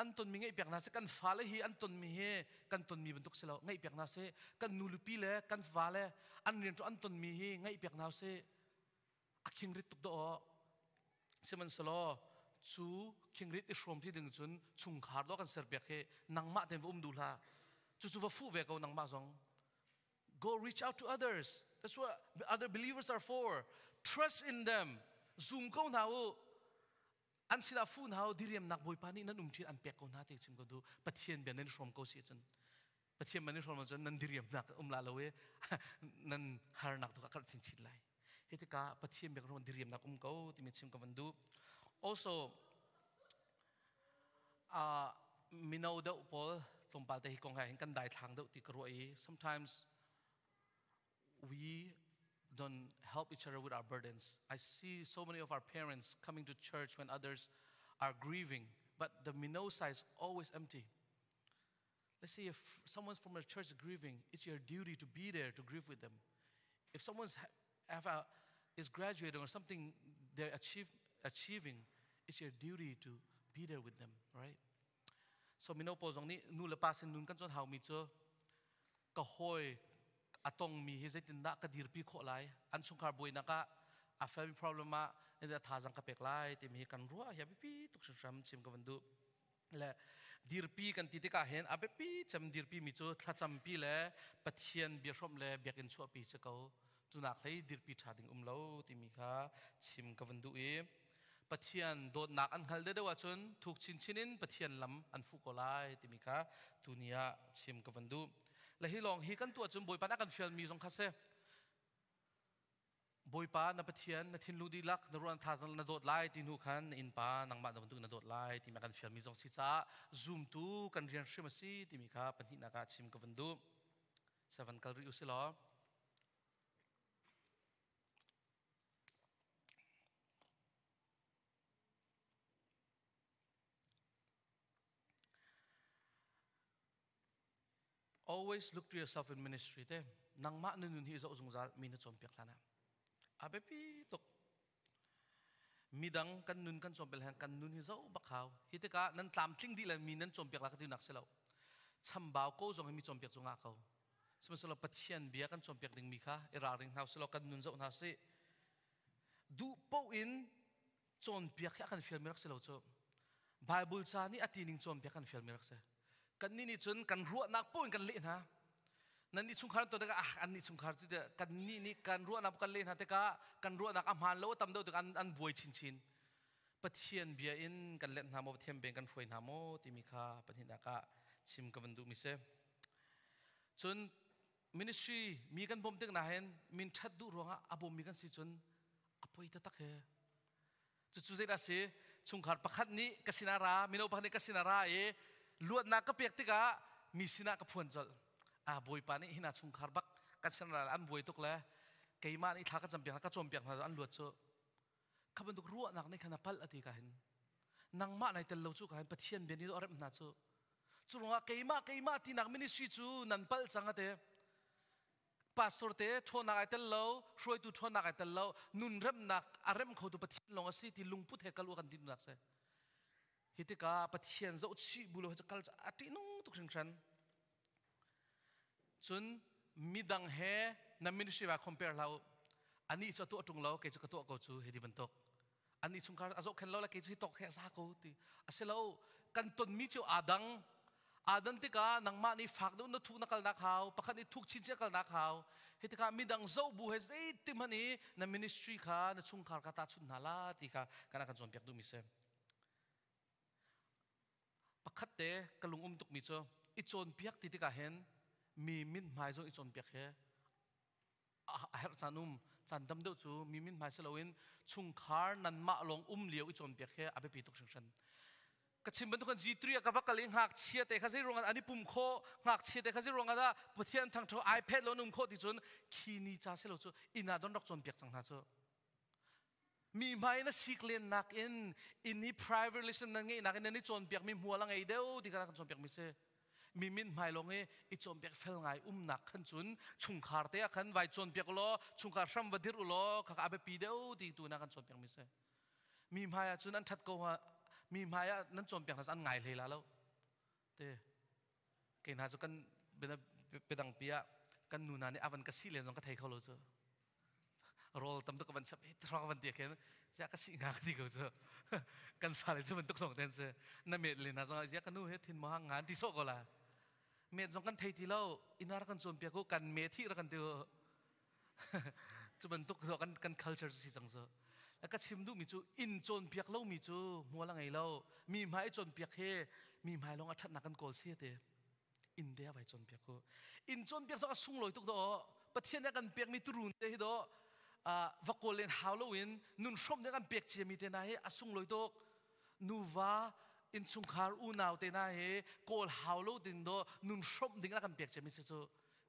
A: An tonmi ngaihpiak hna si kan fale hi an tonmi hi kan tonmi bantuk si lo ngaihpiak hna si kan nulepi le kan fale an rian an tonmi hi ngaihpiak hna si a khingrit tuk dawh sihmanhsehlaw cu khingrit i hrawm ti ding cun chungkhar dawh kan serpiak hi nangmah tein va um duh hlah cucu va fuh ve ko nangmah zong. Go reach out to others. That's what other believers are for. Trust in them. Zum ko hna u. An sinah fu hna u. Diriamnak Bawipa nih nan um ṭhin an pek ko hna ti chim ko du. Pathian bia nan i hrawm ko si cun Pathian man i hrawm cun nan diriamnak um la lo i nan harnak tu ka karh chinchin lai. Hi tikah Pathian bia kan diriamnak um ko timi chim ka van duh. Also mino deuh pawl tlawmpal te hi kong he hin kan daithlang deuh ti ka ruah i sometimes we don't help each other with our burdens. I see so many of our parents coming to church when others are grieving, but the mino side is always empty. Let's say if someone's from a church grieving, it's your duty to be there to grieve with them. If someone's have a, is graduating or something they're achieving, it's your duty to be there with them, right? So mino pawl zong nih nu le pa sin nun kan cawn haumi cu ka hawi a tongmi hi zeitindah ka dirpi khawh lai, an chungkhar buainak ah a family problem ah thazang ka pek lai timi hi kan ruah hi a biapi tuk hringhran chim ka van duh. Le dirpi kan ti tikah hin a biapi cem dirpi mi cu thlacampi le Pathian biahrawmh le biakinn chuahpi si ko. Cunak hlei dirpi ṭha ding um lo timi kha chim ka van duh i Pathian dawtnak an hngal deuh ahcun thuk chinchin in Pathian lam an fuh ko lai timi kha tuni ah chim ka van duh. Le hi lawng hi kan tuah cun Bawipa nih a kan fialmi zong kha si. Bawipa na Pathian na thinlung dihlak na ruah tha na dawt lai ti hnu khan na innpa nangmah na bantuk na dawt lai timi kan fialmi zong si caah zumtu kan rian hrim a si timi kha pahnihnak ah chim ka van duh. Seven kal rih u si law. Always look to yourself in ministry te. Nangmah na nun hi zoh zungzal mi na cawnpiak hlan ah. A biapi tuk. Midang kan nun kan cawnpiak hlan kan nun hi zoh bak hau. Hi tikah nan tlamtling dih le mi nan cawnpiak la ka ti nak si lo. Chambau ko zong hi mi cawnpiak cu ngah ko. Sihmanhsehlaw Pathian bia kan cawnpiak ding mi kha i ralring hna usih law kan nun zoh hna usih. Duh paoh in cawnpiak hi a kan fialmi rak si lo cu. Bible ca nih a ti ning cawnpiak kan fialmi rak si. Kannih nih cun kan ruahnak paoh in kan leh hna. Nan nih chungkhar to tikah ah an nih chungkhar cu kan nih nih kan ruahnak kan leh hna tikah kan ruahnak a hmaan lo a tam deuh tikah an buai chinchin. Pathian bia in kan let hna maw Pathian bia in kan hruai hna maw timi kha pahnihnak ah chim ka van duhmi si. Cun ministry mi kan bawmh tik na hin min ṭhat duh ruangah a bawmmi kan si cun a poi taktak he. Cucu zeidah si? Chungkhar pakhat nih ka sinah ra, mino pakhat nih ka sinah ra i luatnak ka pek tikah mi sinah ka phuan colh. Ah Bawipa nih hina chungkhar bak kan sinah ra an buai tuk le keimah nih thla ka campiak hna ka cawnpiak hna an luat cu. Kha bantuk ruahnak nih khan a palh a ti ka hin. Nangmah nai tel lo cu ka hin Pathian bia nih a remh hna cu. Cu ruangah keimah keimah tinak ministry cu nan palh cang ate. Pastor te ṭhawnnak ai tel lo, hruaitu ṭhawnnak ai tel lo, nun remnak a rem khotu Pathian lawng a si ti lungput he kal u kan ti nak si. Hi tikah Pathian zohchih bu lo hi cu kal cu a ṭihnung tuk hringhran. Cun midang he na ministry va compare hlah u. Anih cu a tuah ṭung lo, kei cu ka tuah ko cu hei ti bantuk. Anih chungkhar a zohkhenh lo le kei cu hi tawk he a za ko ti. A si lo, kan tonmi cu aa dang. Aa dan tikah nangmah nih fak deuh na thuk na kalnak hau, pakhat nih thuk chinchin kalnak hau. Hi tikah midang zoh bu he zeitim hmanh i na ministry kha na chungkhar kha tahchunh hna la ti kha kan kan cawnpiak duhmi si. Pakhat te ka lung um tukmi cu i cawnpiak ti tikah hin mi mithmai zong i cawnpiak hi a herh caan um caan dam deuh cu mi mithmai si loin chungkhar nanmah lawng um lio i cawnpiak hi a biapi tuk hringhran. Ka chim bantuk G3 ah ka va kal i ngakchia te kha zei ruangah an i pum khawh, ngakchia te kha zei ruangah dah Pathian thangṭho iPad lo an um khawh ti cun khi ni ca si lo cu inn ah don rak cawnpiak cang hna cu. Mi hmai na sik len nakin inn i private relation nan ngeih nakin nan i cawnpiak mi hmual a ngei deuh ti kha kan cawnpiak mi si. Mi min hmai lawng i i cawnpiak fel ngai umnak khan cun chungkhar te ah khan vai cawnpiak law chungkhar hram va dirh u law khaka a biapi deuh ti tu na kan cawnpiak mi si. Mi hmai ah cun an that ko mi hmai ah nan cawnpiak hna an ngai hlei la lo te. Kei hna cu kan biadang pi ah kan nu hna nih avan ka si len zong ka thei kho lo cu. Rawl tam tuk ka van chap i thra ka van ti khin zia ka si nga ka ti ko cu. Kan fale cu bantuk lawng ten si. Na met len hna zong zia ka nu he thin mo hang ngan ti sawh ko la. Met zong kan thei ti lo. Ina ra kan cawn piak ku kan me thi ra kan ti cu bantuk kan kan culture cu si cang cu. Ka chim duhmi cu inn cawnpiak lomi cu hmual a ngei lo. Mi hmai cawnpiak hi mi hmai lawng a ṭhatnak kan kawl si te. Inn te a vai cawnpiak ku. Inn cawnpiak zong a sunglawi tuk dawh. Pathian nih a kan pekmi turun te hi dawh va kawl len hau loin nun hrawm nih a kan pek ciami te hna hi a sunglawi tuk. Nuva innchungkhar unau te hna hi kawl hau lo ding dawh nun hrawmh ding a kan pek ciami si cu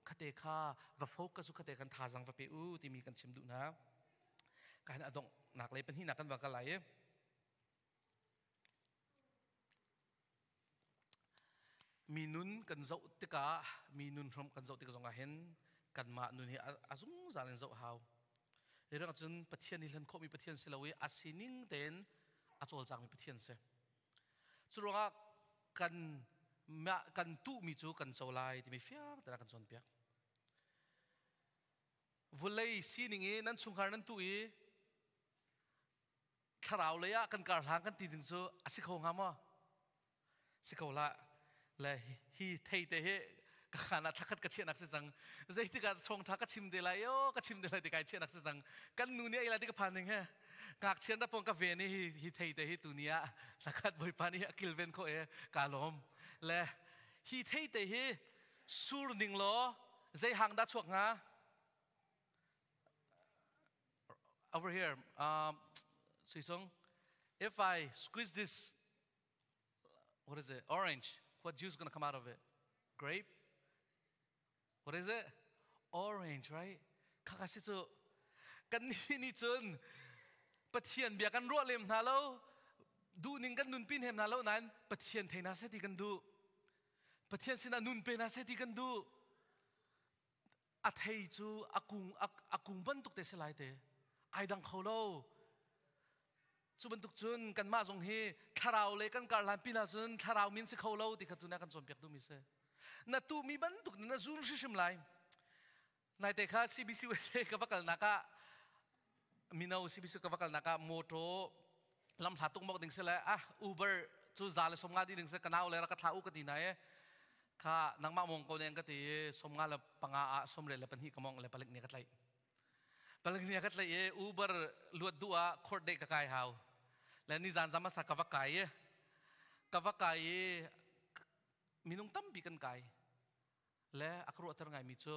A: khate kha va focus u khate kan thazang va pe u timi kan chim duh hna. Ka hin a donghnak lei pahnihnak kan va kal lai i mi nun kan zoh tikah mi nun hrom kan zoh tik zongah hin kanmah nun hi a zungzal in zoh hau. Hi cun Pathian hi hlen khawhmi Pathian si lo i a sining tein a cawlcangmi Pathian si. Cu ruangah kan kan tuhmi cu kan co lai timi fiang tein a kan cawnpiak. Vulei sining i nan chungkhar nan tuh i thlarau lei ah kan kar hlang kan ti ding cu a si kho hnga maw? Si ko la. Le hi thei te hi ka khan ah thlakhat ka chiahnak si cang. Zeitik ah thawngtha ka chim te lai o ka chim te lai ti kai chiahnak si cang. Kan nu nih ei lai ti ka phan ding he. Ngakchian da pong ka ven i hi thei te hi tu ni ah thlakhat Bawipa nih a kilven kho e ka lawm. Le hi thei te hi sur ning law zei hang dah chuak hnga? Over here, Sui if I squeeze this, what is it? Orange. What juice is going to come out of it? Grape? What is it? Orange, right? Khaka si cu kan ni ni cun Pathian bia kan ruah lem hna lo, duhning kan nunpi hem hna lo nain Pathian thei hna seh ti kan duh. Pathian sinah nun pe hna seh ti kan duh. A thei cu a kung a kung bantuk te si lai te. Ai dang kho lo. Cu bantuk cun kanmah zong hi thlarau le kan kar hlan pinah cun thlarau min si kho lo ti kha tu na kan cawnpiak duhmi si. Na tuhmi bantuk na zun hrimhrim lai. Naite kha CBC USA ka va kalnak ah mino CBC ka va kalnak ah motor lamhla tuk mok ding si le ah Uber cu za le 50 di ding si ka nau le rak ka thla u ka ti na e kha nangmah mong ko nen ka ti 55 ah 32 ka mong le palik nih ka tlaih palik nih ka tlaih i Uber luat duh ah court date ka kai hau le ni zan zam asa ka va kai i ka va kai i minung tampi kan kai le a ka ruahter ngaimi cu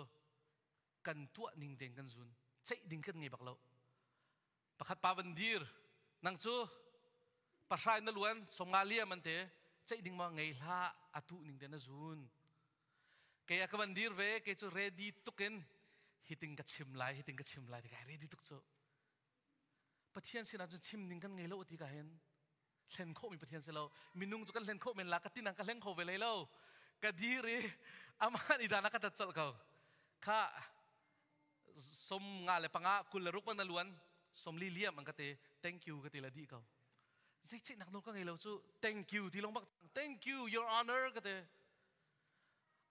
A: kan tuah ning deng kan zun ceih ding kan ngei bak lo. Pakhat pa van dir nang cu pahrai na luan 50 liam an te ceih ding ma ngei hlah a tuh ning te na zun. Kei a ka van dir ve kei cu ready tuk in hiting ka chim lai hiting ka chim lai ti kai ready tuk cu. Pathian sinah cun chim ning kan ngei lo ti ka hin hlen khawhmi Pathian si lo. Minung cu kan hlen khawh men la ka tinang ka hleng kho ve lei lo. Ka dir i amah nih dan a ka tat colh ko. Kha 55 26 man na luan 40 liam an ka ti. Thank you ka ti la dih ko. Zei ceihnak nawl ka ngei lo cu. Thank you ti lawng bak. Thank you, your honor, ka ti.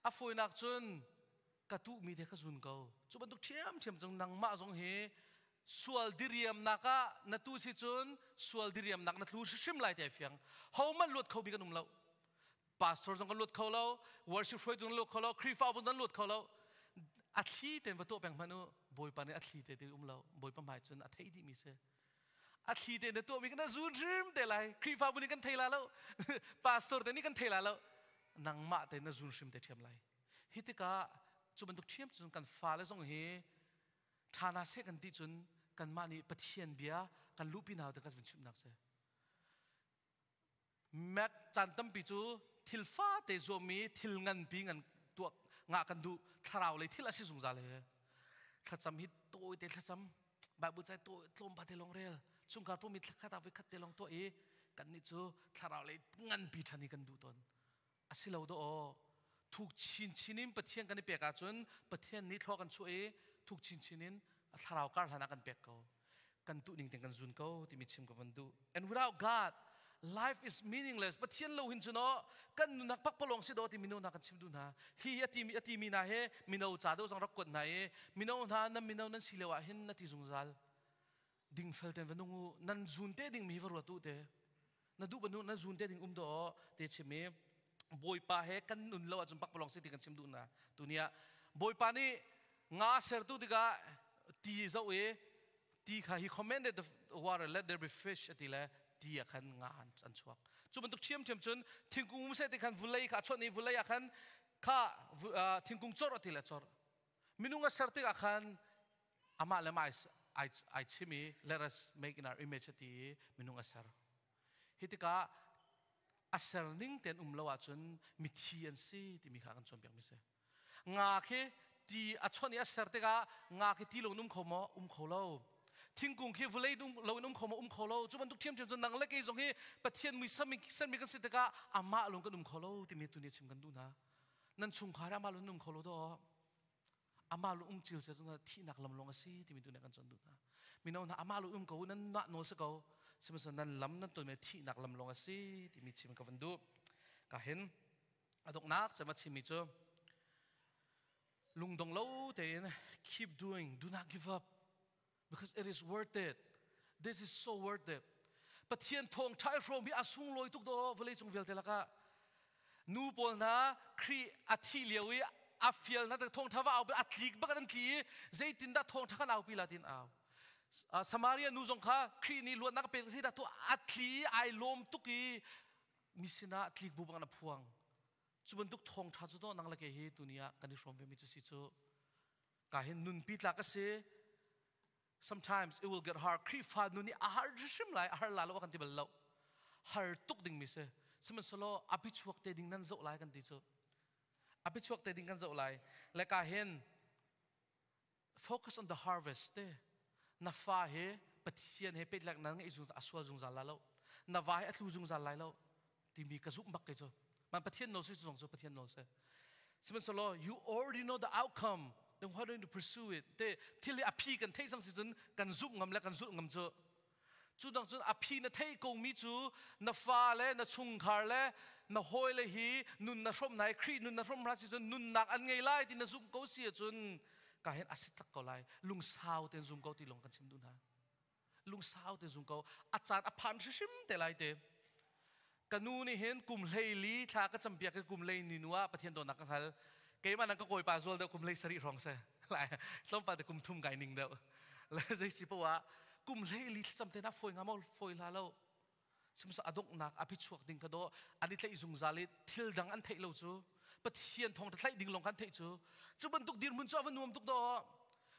A: A fawinak cun ka tuhmi te ka zun ko. Cu bantuk ṭhiamṭhiam cun nangmah zong hi sual diriamnak ah na tu si cun sual diriamnak na tlu hrimhrim lai ti ai fiang. Hohmanh luat kho mi kan um lo. Pastor zong kan luat kho lo, worship hruaitu zong luat kho lo, Khrihfabu zong luat kho lo. A thli tein va tuah peng hmanh u, Bawipa nih a thli te ti um lo. Bawipa hmai cun a theih dihmi si. A thli te na tuahmi kan zun hrim te lai. Khrihfabu nih kan thei la lo, pastor te nih kan thei la lo. Nangmah te na zun hrim te ṭhiam lai. Hi tikah cu bantuk ṭhiam cun kan fale zong hi ṭha hna seh kan ti cun kanmah nih Pathian bia kan luhpi hna te kan vun chimhnak si. Mek caan tampi cu thil fate zuammi thil nganpi ngan tuah ngah kan duh. Thlarau lei thil a si zungzal he. Thlacam hi tawi te thlacam, Bible cai tawi tlawmpa te lawng rel, chungkhar pumi thlakhat ah voikhat te lawng tuah i kan nih cu thlarau lei nganpi ṭhan hi kan duh tawn. A si lo dawh. Thuk chinchin in Pathian kan i pek ahcun Pathian nih thlua kan chuah i thuk chinchin in a thlarau kar hlan ah kan pek ko. Kan tuh ning ten kan zun ko timi chim ka van duh. And without God, life is meaningless. Pathian lo hin cun kan nunnak pakpalawng si do ti mino hna kan chim duh hna. Hi a timi hna he mino ca do zong rak kuat hna i mino hna, nan mino nan si lio ah hin na ti zungzal. Dingfel ten va nung u, nan zun te ding mi va ruat u te. Na duh banu na zun te ding um do te chim i Bawipa he kan nun lo ahcun pakpalawng si ti kan chim duh na. Tuni ah Bawipa nih nga sertu tikah ti zoh i ti kha, he commanded the water, "Let there be fish," ati le ti ah khan nga an chuak. Cu bantuk ṭhiamṭhiam cun thingkung um seh ti khan vulei kha a chawnh i vulei ah khan kha thingkung cor ati le cor. Minung a ser tikah khan amah le mah ai chim i, "Let us make in our image," ati i minung a ser. Hi tikah a ser ning ten um lo ahcun mithi an si timi kha kan cawnpiak mi si. Nga khi ti a chawnh i a ser tikah nga khi ti lo in um kho maw? Um kho lo. Thingkung khi vawlei lo in um kho maw? Um kho lo. Cu bantuk ṭhiamṭhiam cun nang le kei zong hi Pathian muisam in sermi kan si tikah amah lung kan um kho lo timi tu nih chim kan duh hna. Nan chungkhar amah lung um kho lo daw. Amah lu um cil se cu thihnak lam lawng a si timi tu nih kan cawn duh hna. Mino hna, amah lu um ko nan nah nawl si ko, sihmanhsehlaw nan lam nan ton thihnak lam lawng a si timi chim ka van duh. Ka hin a donghnak cem a chimmi cu lungdong lo tein keep doing, do not give up, because it is worth it. This is so worth it. Pathian thawng ṭha i hrawm hi a sunglawi tuk do vawlei cung vialte lakah. Nu pawl hna, Khrih a thih lio i a fial hna thawng ṭha va au, a tlik bak an tli i zeitindah thawng ṭha kan aupi la tin au. Samaria nu zong kha Khrih nih luatnak a pek zeidah tu a tli i ai lawm tuk i mi sinah tlik bu bang a phuang. Cu bantuk thawng ṭha cu to nang le ke hi tuni ah kan i hrawm ve mi cu si cu. Ka hin nunpi tlak a si. Sometimes it will get hard. Khrihfa nun hi a har hrim lai, a har la lo kan ti bal lo. Har tuk ding mi si, sihmanhsehlaw a bichuak te ding nan zoh lai kan ti cu. A bichuak te ding kan zoh lai le ka hin focus on the harvest te. Na fa he Pathian he petlak nan ngeih zungzal, a sual zungzal la lo, na va he a tlu zungzal lai lo timi ka zumh bak ke cu. Man Pathian nawl si zong cu Pathian nawl si. Sihmanhsehlaw you already know the outcome, then why don't you pursue it te? Thil hi a phi kan theih sang si cun kan zumh ngam le kan zulh ngam cu. Cu dang cun a phi na theih ko mi cu na fa le na chungkhar le na hawi le hi nun na hrawm hna i Khrih nun na hrawm hna si cun nunnak an ngei lai ti na zumh ko si ahcun ka hin a si tak ko lai. Lungsau ten zum ko ti lawng kan chim duh hna. Lungsau te zum ko, a caan a phan hrimhrim te lai te. Ka nu nih hin kum 14 thla ka campiak i kum 14 nu ah Pathian dawtnak ka hngal. Keimah nang ka kawipa zual deuh, kum 17 hrawng se lai, tlawmpal te kum 3 kai ning deuh le. Zei si poah kum 14 thlacam te na fawi nga maw? Fawi hla lo. Sihmanhsehlaw a donghnak a phichuak ding ka daw an i tlaih zungzal i thil dang an theih lo cu Pathian thawng tlaih ding lawng kan theih cu. Cu bantuk dirhmun cu a va nuam tuk daw.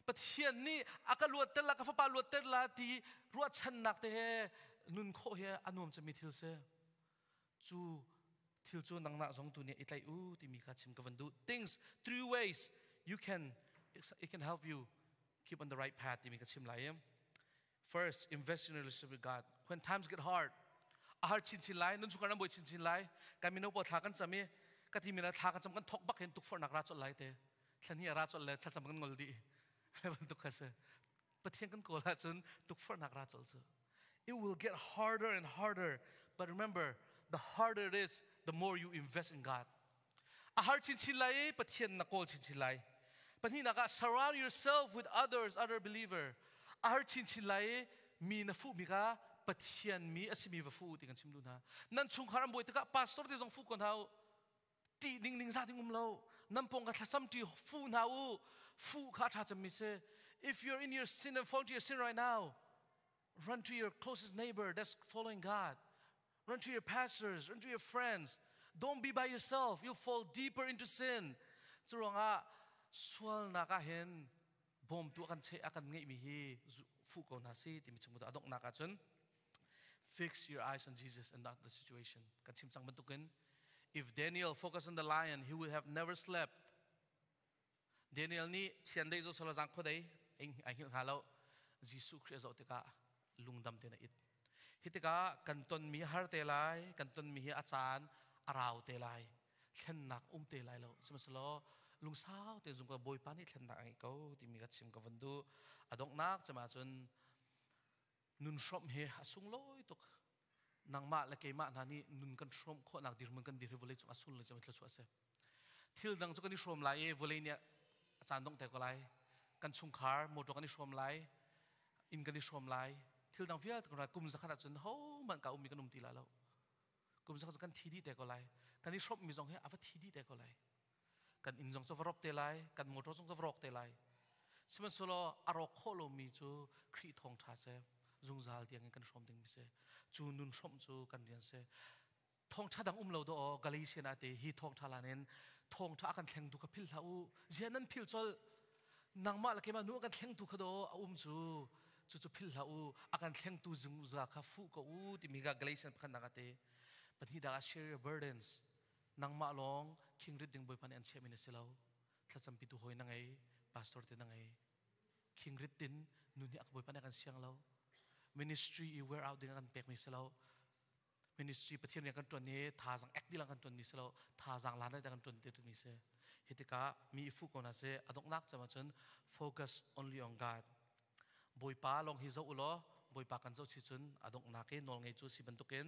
A: Pathian nih a ka luatter la, ka fapa luatter la ti ruahchannak te he nun khawh hi a nuam cemmi thil si. Cu thil cu nangmah zong tu nih i tlaih u timi kha chim ka van duh. Things, three ways you can it can help you keep on the right path timi ka chim lai. First, invest in relationship with God. When times get hard, a har chinchin lai, nun chungkhar nan buai chinchin lai. Kan mino pawl thla kan cam i Ka ti mi la thla ka cam kan thok bak hin tukforhnak ra chol lai te. Thlan hi ra chol le thlacam kan ngol dih. Bantuk kha si. Pathian kan kawl ahcun tukforhnak ra chol cu. It will get harder and harder. But remember, the harder it is, the more you invest in God. A har chinchin lai i Pathian na kawl chinchin lai. Pahnihnak ah, surround yourself with others, other believer. A har chinchin lai i mi na fuhmi kha Pathian mi a simi va fu ti kan chim duh hna. Nan chungkhar an buai tikah pastor te zong fu ko hna u. Ṭih ding ning za ding um lo. Nan pawng kha thlacam ṭi fu hna u. Fu kha ṭha cemmi si. If you're in your sin and fall to your sin right now, run to your closest neighbor that's following God. Run to your pastors, run to your friends. Don't be by yourself. You'll fall deeper into sin. Cu ruangah sualnak ah hin bawmtu a kan che a kan ngeihmi hi fuh ko hna si timi chim a donghnak ahcun fix your eyes on Jesus and not the situation. Kan chim cang bantukin if Daniel focus on the lion, he would have never slept. Daniel nih chiandeih zo sala zang khuadei ai hngilh hnga lo. Jesuh Khrih a zoh tikah lungdam tein a it. Hi tikah kan tonmi har te lai, kan tonmi hi a caan a rau te lai, thlennak um te lai lo. Sihmanhsehlaw lungsau tein zung ka Bawipa nih thlennak a ngeih ko timi ka chim ka van duh. A donghnak cem ahcun nun hrawmh hi a sunglawi tuk. Nangmah le keimah hna nih nun kan hrawm khawhnak dirhmun kan dir hi vawlei cung a sul le cem thluachuah a si. Thil dang cu kan i hrawm lai i vawlei nih a caan dongh te ko lai. Kan chungkhar motor kan i hrawm lai, inn kan i hrawm lai. Thil dang vialte kan rai kum zakhat ahcun hohmanh ka ummi kan um ti lai lo. Kum zakhat cu kan thi dih te ko lai. Kan i hrawmmi zong hi a va thi dih te ko lai. Kan inn zong cu va rop te lai, kan motor zong cu va rawk te lai. Sihmanhsehlaw a rawk khawh lomi cu Khrih thawngṭha si, zungzal tiangin kan hrawm dingmi si. Cu nun hrawmh cu kan rian si. Thawngṭha dang um lo dawh Galatian ah te hi thawngṭha lan in thawngṭha a kan thlengtu kha philh hlah u. Ziah nan philh colh? Nangmah le keimah nu a kan thlengtu kha daw a um cu. Cucu philh hlah u. A kan thlengtu zungzal kha fuh ko u timi kha Galatian pakhatnak ah te. Pahnih dak ah share your burdens. Nangmah lawng khingrit ding Bawipa nih an chiahmi na si lo. Thlacampi tu hawi na ngei, pastor te na ngei. Khingrit tin nun hi a Bawipa nih a kan siang lo. Ministry i wear out ding a kan pekmi si lo. Ministry Pathian rian kan ṭuan hi thazaang ek dilang kan ṭuan mi si lo, thazaang lan kan ṭuan te mi si. Hi tikah mi i fuh ko hna seh. A donghnak cem ahcun focus only on God. Bawipa lawng hi zoh u law Bawipa kan zoh si cun a donghnak i nawlngei cu si bantukin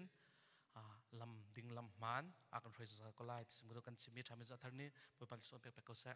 A: lam ding lam hmaan a kan hruai zungzal ko lai ti sim kan chimmi ṭhami cu a thar nih Bawipa nih pek pek ko seh.